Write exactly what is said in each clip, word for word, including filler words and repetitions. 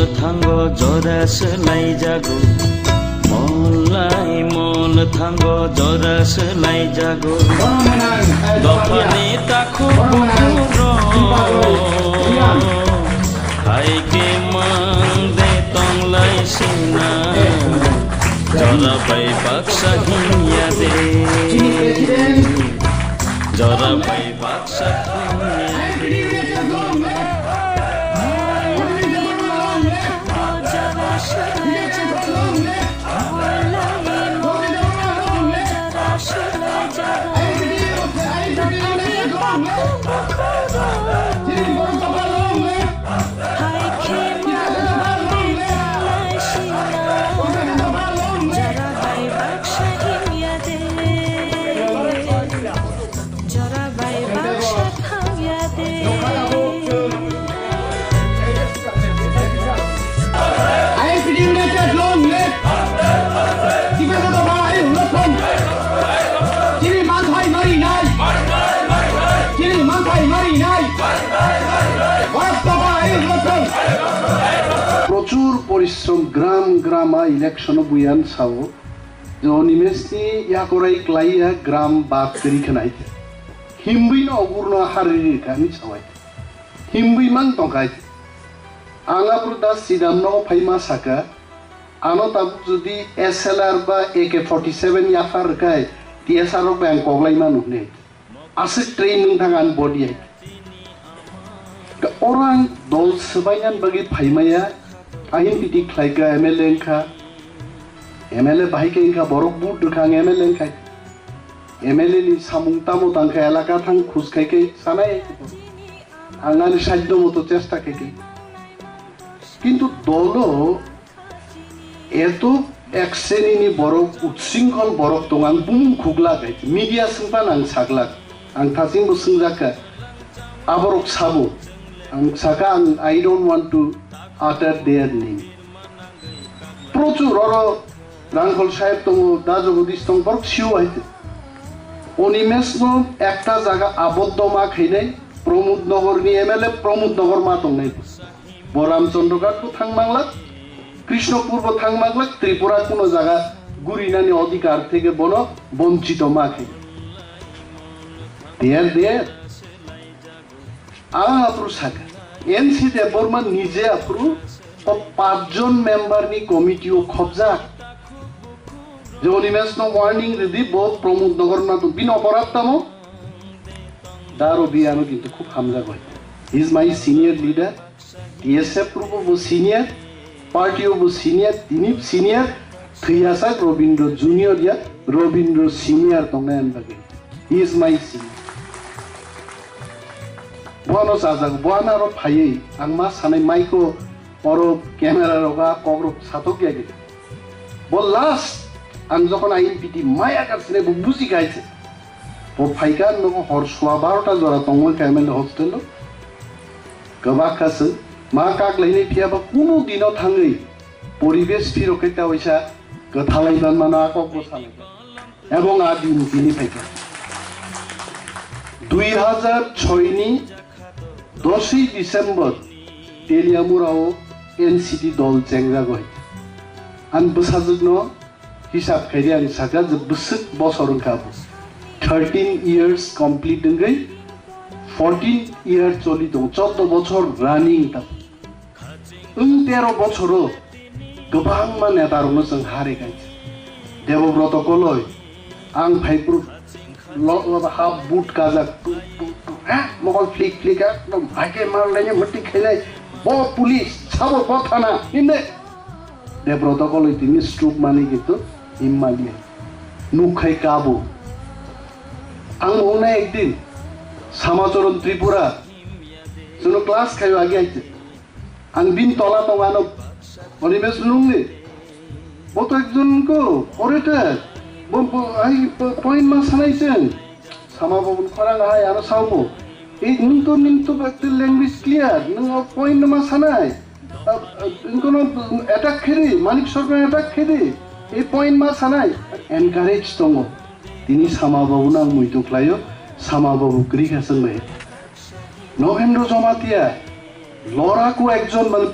Thango jora swlaijago, mol lai mol thango jora swlaijago. Dophani takhuk bukhuk rok, hai khe mang de tong lai sina. Jora bai baksa hinya de, jora bai baksa hinya de. Jora bai baksa thangya de. I P D United long live. Tiprasa dopha hai hwnwi thang. Chini manthai mari nai. Chini manthai mari nai. Bharat dopha hai hwnwi thang. প্রচুর পরিশ্রম, গ্রাম গ্রামা ইলেকশনও buoyant Sao. Joni mesni yakorai klaiya gram bat kri khanai. Himbwi no ogur no hariri kha ni sawai. Himbwi mang tongkai. Ang apru da sidam no phaima saka. Ano tabuk jodi S L R ba A K forty seven yaphar kai, T S R rok bai ang koglai manu hne. Aswk train wng thang ani body hai. Ka orang dol swbainani bagwi phaimaya, ahin piti khlaika M L A wngkha, M L A bahai khe wngkha borok vote rwkha ang M L A wngkha, M L A ni samung tamo tangkha elaka thang khus khai khe sanai ang ani sadhyo moto chesta khai khe. Kintu dolo Eto ek sreni ni borok, utsingkhol borok tong, ang bumung khuglak, media swngpan ang saglak, ang thachingbo swngjak kha, aborok sabo, ang saka ang, I don't want to utter their name. Prochur oro Rangkhol saheb tongo, da Jagadish tong, borok sio hai te. Onimes no ekta jaga aboddo ma khainai, Pramod Nagar ni M L A Pramod Nagar ma tongnai. Bo Ramchandra Ghat bo thang manglak, Krishnapur bo thang manglak, Tripura kuno jaga gurinani odhikar theke bono bonchito ma khe. Der der. Ang aphuru saka, N C Debbarma nije aphuru o pachjon member ni committee o khobjak. Je Onimes no warning ridi bo Pramod Nagar na to bini oporad tamo. Da Robi ano kintu khub hamjak bai. He is my senior leader. T S F purbo bo senior, party o bo senior, tini senior, thwiyasak Robindra junior ya, Robindra senior tongnai ang bagwi. He is my senior. Bono sajak, bono aro phaiwi, ang ma sanai maiko oro camera roga kokrok satok ya gidi. Bo last, ang jokhon I N P T maya kar sinai bo buji kaise. Bo phaikha nogo hor sua barota jora tongwi kha M L A hostel o. Kwbak kha chwng ma kak lainai phiya ba kunu dino thangwi poribesh phirok khe ta waisa kwthalai manmano a kok bo sanai. Ebong a din tini phaikha. Dui hazar choi ni doswi December Teliamura o N C T dol chengjagoi. Ang bwsajwkno hisab khaidi ang sakha je bwswk bosor wngkha abo. Thirteen years complete wngwi fourteen year choli tongo, choddo bochor running ta. Wng tero bochoro kwbangma neta rokno chwng hari kaisa. Debobroto Koloi, ang phaiphuru lo-, lo-, half boot kajak, tu, tu, tu, eh, mokol flik flik, ekdom hai khe mar lainai, mwtwi khainai, bo police, sabo bo thana, hinde. Debobroto Koloi tini stroke mani kintu himmalia. Nuk khai kabo. Ang wngnai ekdin, Samacharan Tripura, chwngno class khaio agi aite. Ang bini tola tongo, ano Onimes nungni. Bo to ekjon ko orator. Bo, bo, ai, po-, point ma sanai chwng. Sama Babun khorang hai ano sao bo. Ei, nung to, nung to ekta language clear. Nung o point no ma sanai. A, a, nung kono attack khedi, Manik Sarkar attack khedi. Ei point ma sanai. Encourage tongo. Tini Sama Babu nang muitu khlaio. Sama Babu kwrwi kha chwng bai. Nogendra Jamatia, lora ko ekjon, mane,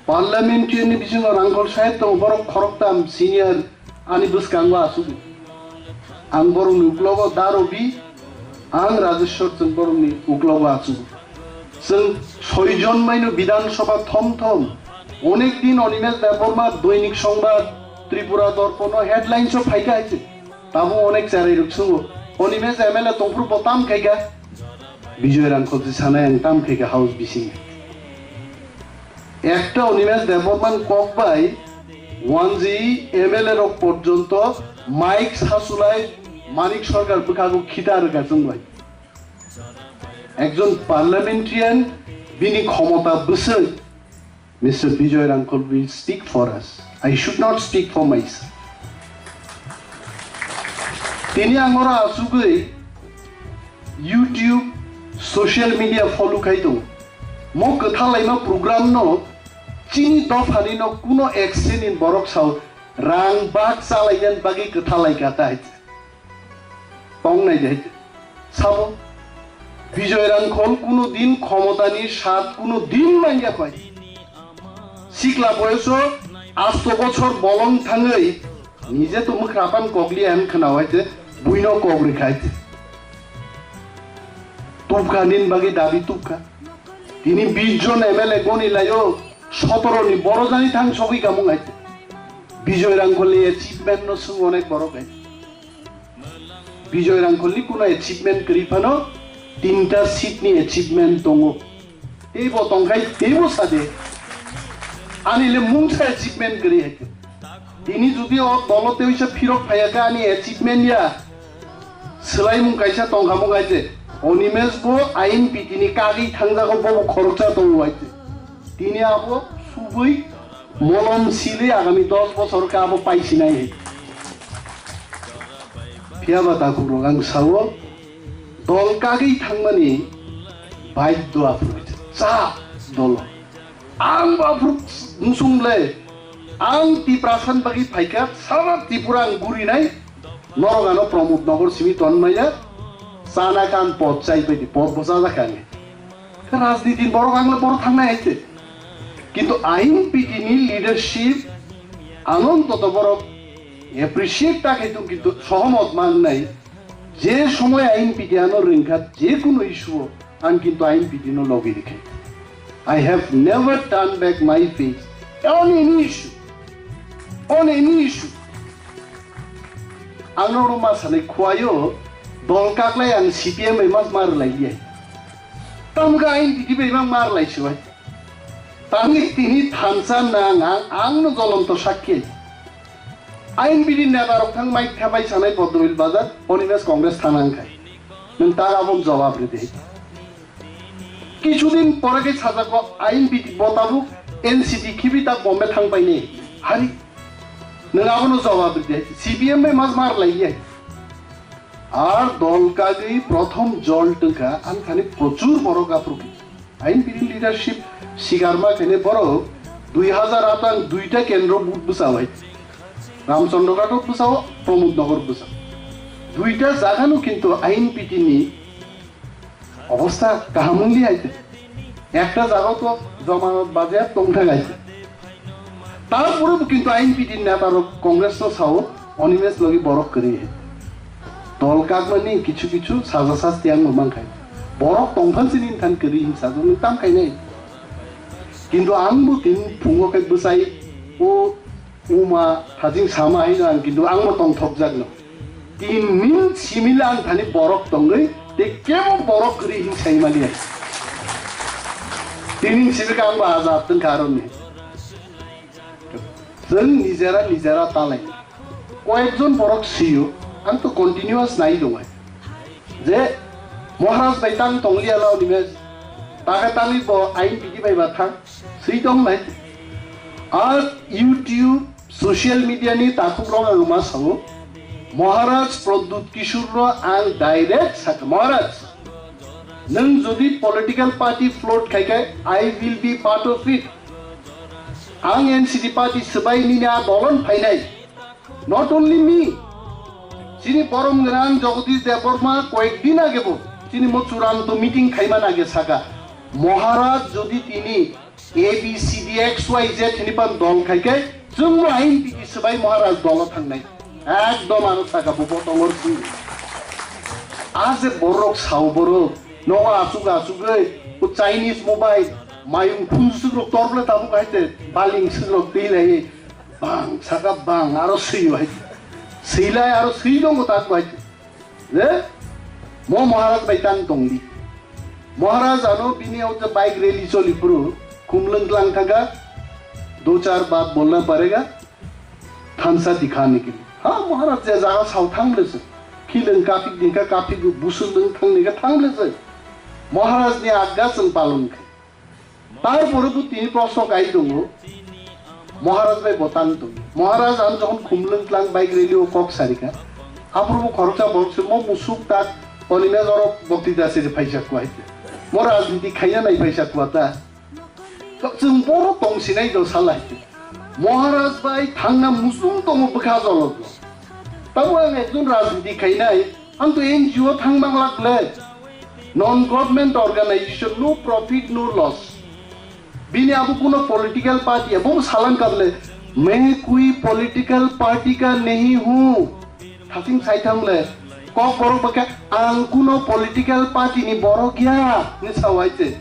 Parliamentarian ni bisingo Rangkhol saheb tongo, borok khoroktham senior ani bwskango aswk. Ang borokni uklogo Da Robi, ang Rajeshwar chwng borokni uklogo aswk. Chwng soi jon maino Bidhan Sabha thom thom. Onek din Animesh Debbarma Doinik Songbar, Tripura Dorpono headlines o phaikha hai se. Tabuk onek cherai rok sungo. Animesh M L A tongphuru bo tam khaikha. Bijoy Rangkhol se sanai ang tam khaikha house bising. Ekta Animesh Debbarman kok bai wanji M L A rok porjonto mike sasulai Manik Sarkar bwkhago khita rwkha chwng bai. Ekjon parliamentarian bini khomota bwswk Mister Bijoy Rangkhol will speak for us. I should not speak for myself. Tini ang oro asugwi YouTube, social media follow khai tongo. Mo kwthalaima program no chini dophani no kuno action in borok sao rang bak chalainani bagwi kwthalai kha tai. Tong nai de sabo Bijoy Rangkhol kuno din khomotani sat kuno din manya koi. Sikla boyoso asto bochor bolong thangwi nije to mukhrapan kokli an khna waite buino kok rikhaite. Tubkha nin bagi dabi tubkha. Tini bis jon M L A goni layo sotoro ni boro jani thang sogwi kamung aite. Bijoy Rangkhol ni achievement no sung onek borok aite. Bijoy Rangkhol ni kuno achievement kwrwi phano tinta seat ni achievement tongo. Teibo tongkhai teibo sade. Ani le mungsa achievement kwrwi hai. Tini jodi o dolo teisa phirok phaiya khe ani achievement ya. Swlaimung kaisa tongkha mung hai je. Animesh bo I N P T ni kagwi thangjago bobo khoroksa tongo hai je. Tini abo subui Molom sili agami dos bochor khe abo paisinai. Phiyaba takhukrok ang sao, dol kagwi thangmani baidhyo aphuru cha dolo. Ang bo aphuru musung le, ang Tiprasani bagwi phaikha, sara Tripura ang gurinai, norok ano Pramod Nagar simi tonmaya, chana khan pot chai baidi, pot bo chajakha ani. Rajniti borok ang le borok thangnai hai se. Kintu I N P T ni leadership ano to borok appreciate ta khai tong kintu sohomot mang nai. Je somoy I N P T ano ringkha je kuno issue o ang kintu I N P T no logi rikha. I have never turned back my face on any issue. On any issue. Ang no ma sanai khuayo dol kaklai ang C P M bai mas mar lai ye. Tamga I N P T bai mang mar lai suai. Tangwi tini thansa nang ang, ang no jolonto sakki. I N P T neta rok thang mai thabai sanai Poddobil Bazar, Animesh Congress thana wngkha. Nwng ta aboni jawab ridi. Kisudin pore khe sajako I N P T bo tabuk N C T khibi ta Bombay thang paini. Hari nwng abono jawab ridi. C P M bai mas mar lai ye. Ar dol kagwi prothom jol twngkha ang thani prochur borok aphuru. I N P T leadership sigarma khaine borok dui hazar aat ang duita kendro booth bwsao hai. Ramchandra Ghat bwsao, Pramod Nagar bwsao. Duita jagano kintu I N P T ni obostha kaham wngli hai. Ekta jaga to jomanot baje tongthang hai. Tarpore bo kintu I N P T neta rok Congress no sao Animesh logi borok kwrwi hai. Dol kakmani kichu kichu saja sasti ang bo mankhai. Borok tongphan sini than kwrwi hinsa joni tam khainai. Kintu ang bo tin phungo khe bwsai o uma thajing sama hai ang kintu ang bo tongthok jak no. Tin min simila ang thani borok tongwi te kebo borok kwrwi hinsai mali hai. Tini sibika ang bo ajab tong karoni. Chwng nijera nijera talai. Koyekjon borok sio, ang to continuous nai dongai. Je Maharaj bai tang tong liya lao ni mes. Taga tangwi bo I N P T bai ba thang. Sui tong nai. Ar YouTube, social media ni takhuk rok ang ma sao. Maharaj Pradyut Kishore ro ang direct sak Maharaj. Nwng jodi political party float khai khai, I will be part of it. Ang N C T party swbai nini a dolon phainai. Not only me. Chini borom gwnang Jagadish Debbarma koyek din age bo chini mo churanto meeting khaimani age saka, Maharaj jodi tini A B C D X Y Z hini pan dol khai khe chwng bo ain tiki swbai Maharaj dolo thangnai. Ekdom ano saka bo botongor si. A je borok sao borok, nogo achuk achugwi, o Chinese mobile, mayung phunjusuk rok torble tabuk hai te, baling suk rok twi lai, bang saka bang aro swi hai. Swi lai aro swi dongo tak bai. Je mo Maharaj bai tang tongdi. Maharaj ano bini o je bike rally choli phuru khumlwng tlang thangkha, do char baat bolna parega, thansa dikha niki. Ha Maharaj je jaga sao thang le se. Khilwng kaphik dingkha kaphik buswlwng thang niki thang le se. Maharaj ni agga chwng palon khe. Tarpore bo tini proshno kai tongo, Maharaj bai bo tang tongo. Maharaj ang jokhon khumlwng tlang bike rally o kok sarikha, aphuru bo khoroksa borok se mo musuk tak Animesh oro boktita siri phaisa kuwa hai. Mo rajniti khaina nai phaisa kuwa ta. To chwng boro tong sinai do sala hai. Maharaj bai thangna musung tongo bwkha jolok. Tamo ang ekjon rajniti khainai, ang to N G O thang manglak le. Non government organization, no profit, no loss. Bini abo kuno political party, abo salang kable, "Main koi political party ka nahi hu." Thasing sai thang le, kok borok baka, "Ang kuno political party ni borok ya," ni sawai te.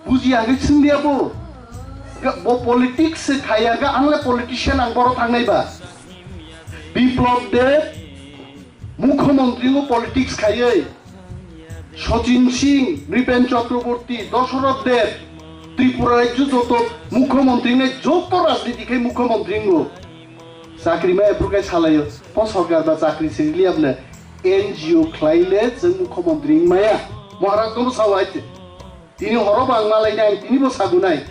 Buji age sing dia bo. Ga, bo politics se khaya ga, ang le politician, ang boro thangnai ba. Biplab Deb, Mukhyamantri ngo politics khayai. Sachin Singh, Nripen Chakraborty, Dasharath Deb, Tripura rajyo joto Mukhyamantri nai joto rajniti khai Mukhyamantri ngo. Chakri maya phuru khai salaio, po sorkar ba chakri siri liya bole N G O khlai le chwng Mukhyamantri wng maya. Maharaj no bo sao hai te. Tini horo bang malai nai, tini bo sagunai.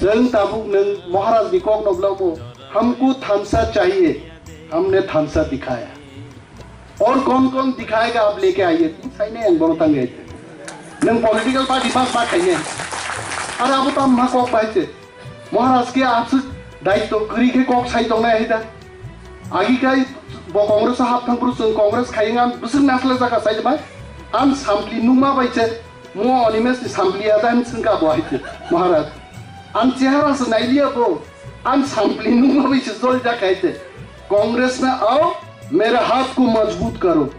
Chwng tabuk nwng Maharaj ni kok no bwlamo, "Hamko thansa chahiye, hamne thansa dikhaya." Aur kaun kaun dikhayega aap leke aiye, tin sainai ang bono tangwi aite. Nwng political party bak bak khainai. Aro abo tam ma kok bai se. Maharaj ke aswk daitto kwrwi khe kok sai tongnai hai da. Agi kai bo Congress o hap thang phuru chwng Congress khai wng an bwswk naslajak kha sai bai. An sampli nungma bai se mo Animesh ni sampli ya da hin swngkha bo hai se Maharaj. An chehara se nailiya bo. An sampli nungma bai se joljak hai se. Congress na ao mere haath ko majboot karo.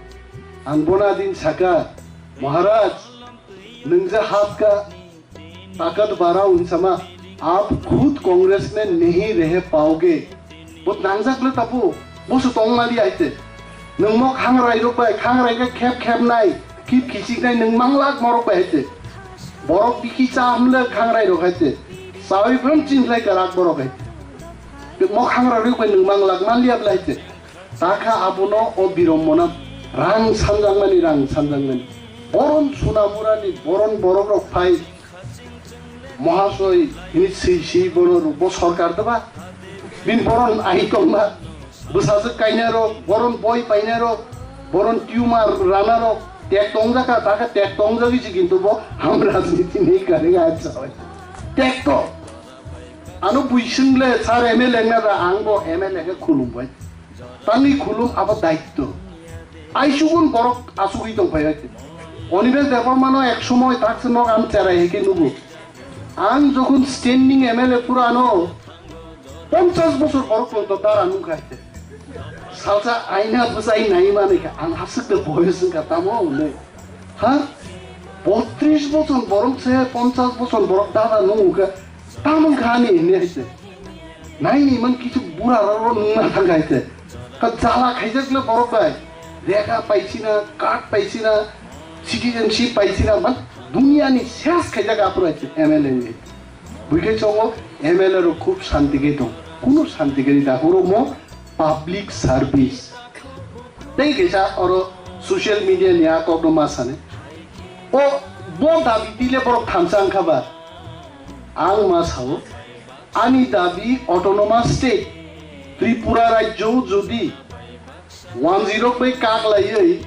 Ang bona din saka Maharaj nwng je haath ka Takat bara unsama, aap khud Congress mein nahi reh paoge. Bo nangjak le tabu, bo su tong mali aite. Nwng mo khangrai rok bai, khangrai khe khep khep nai, khip khichik nai, nwng manglak morok bai aite. Borok biki cha hamle khangrai rok aite. Sawi pham chin lai karak borok aite. Mo khangrai rok bai nwng manglak mali aple aite. Takha abono o birombona rang sanjakmani, rang sanjakmani. Boron Sunamurani, boron borok rok phai. Mohasoi, hini swi swi bono rok bo sorkar doba. Bin boron ahi tongma. Bwsajwk kaina rok, boron boi paina rok, boron tumor rana rok. Tek tongjaka, takha tek tongjagwi se kintu bo ham rajniti ni kare ga chawai. Tek to. Ano buising le sar M L A na da ang bo M L A khe khulum bai. Tangwi khulum abo daitto. Aisukun borok asugwi tong phai bai. Animesh Debbarma no ek somoy tak se nok ang cherai hai khe nugo. Ang jokhon standing M L A pura ano ponchas bosor borok tong to dara nung khai te. Salsa aina bwsai nai mani kha ang aswk de boyos wng kha tamo hwnwi. Ha? Botris bochor borok se ponchas bochor borok dara nung kha. Tamung kha ni hwnwi hai se. Naini man kichu bura rok nungna thang hai se. Ka jala khaijak le borok bai. Rega paisina, card paisina, citizenship paisina, man dunia ni ses khaijak aphuru hai se M L A ni. Buikhe chongo M L A rok khub shanti khe tong. Kunu shanti khe da horo mo public service. Tei kaisa oro social media ni a kokno ma sani. O bo dabi tile borok thansa wngkha ba. Ang ma sao, ani dabi autonomous state, Tripura rajyo jodi one zero bai kak laiwi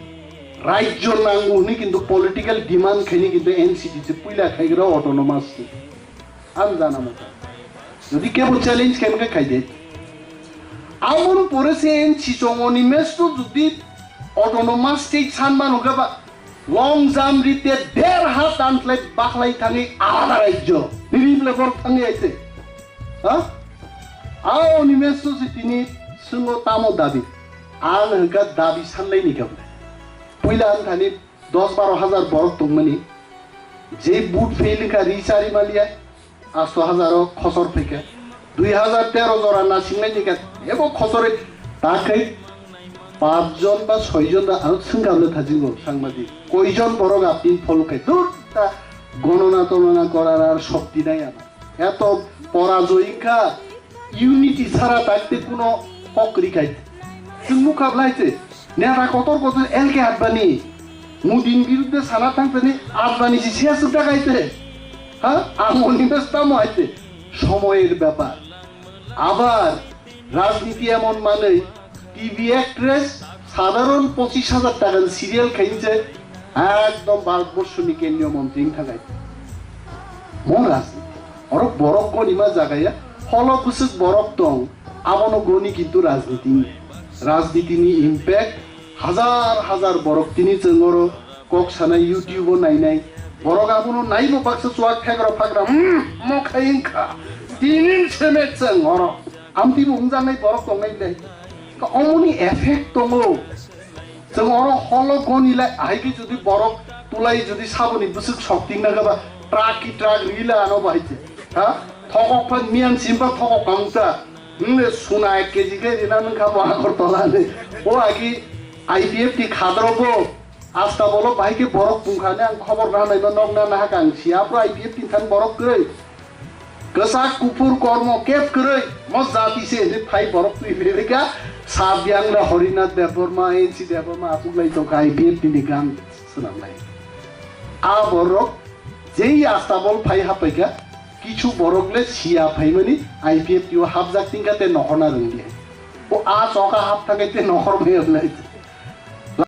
rajyo nango hwnwi kintu political demand khaini kintu N C T se puila khaigra autonomous state. Ang jana mota. Jodi kebo challenge khaima khe khaide. Aboni pore se N C chongoni mesto jodi autonomous state san mano khe ba Long jump rite der hat tanslai baklai thangwi alada rajyo. Nini bwle borok thangwi aise. Ha? Ao Animesh Joshi tini swngo tamo dabi. Ang hwnkha dabi sanlaini khe bwle. Puila ang thani dos baro hajar borok tongmani. Je boot fail wngkha ri chari maliya. Asto hazaro khosor phaikha. Dui hazar tero jora nasingnai ni khe ebo khosore takhai pach jon ba soi jon da ang swngkha bwle thajigo sangmadi. Koi jon borok apni follow khai. Dur ta gonona tonona korar ar shokti nai ama. Eto porajoy wngkha unity sara takte kuno kok ri khai. Chwng mukha bwlai se. Neta kotor kotor L K Advani, Mudin birudde sana thangtani Advani si siya sukda kaite. Ha? Ang oni bes tamo aite. Somoyer bepar. Abar rajniti emon manei T V actress sadharon pochish hajar takani serial khainse ekdom Bharatborsho ni kendriyo montri wngtha kaite. Mo rajniti. Oro borok goni ma jagaya, holo bwswk borok tong, abono goni kintu rajniti. Rajniti ni impact hajar hajar borok tini chwng oro kok sanai YouTube o nainai. Borok abono naibo baksa chuwak phegra phagra, hmm, mo khai wngkha. Tini seme chwng oro. Amtwi bo wngjaknai borok tongnai le. Ka omoni effect tongo. Chwng oro holo goni lai, ahai khe jodi borok tulai jodi saboni bwswk sok tingna khe ba truck ki truck rila ano bahai se. Ha? Thokok phan miyan simba thokok kangta. Hwnle suna ek K G khe rina nung kha bo Agartala ni. O agi I P F T khadro bo. Asta bolo bahai khe borok tungkha ne ang khobor na nai ba nok na na ha kang si. Apro I P F T than borok kwrwi. Kwchak kuphur kormo kep kwrwi, mo jati se hinwi phai borok twi phirika, Sabyang da Horinath Debbarma, N C Debbarma, achuklai tongkha I P F T ni gang swnamnai. A borok jei asta bol phai haphaikha, kichu borok le siya phaimani I P F T o hapjak tingkha te nohorna rwngya. O a choka hap thangkhe te nohor maya bwlai.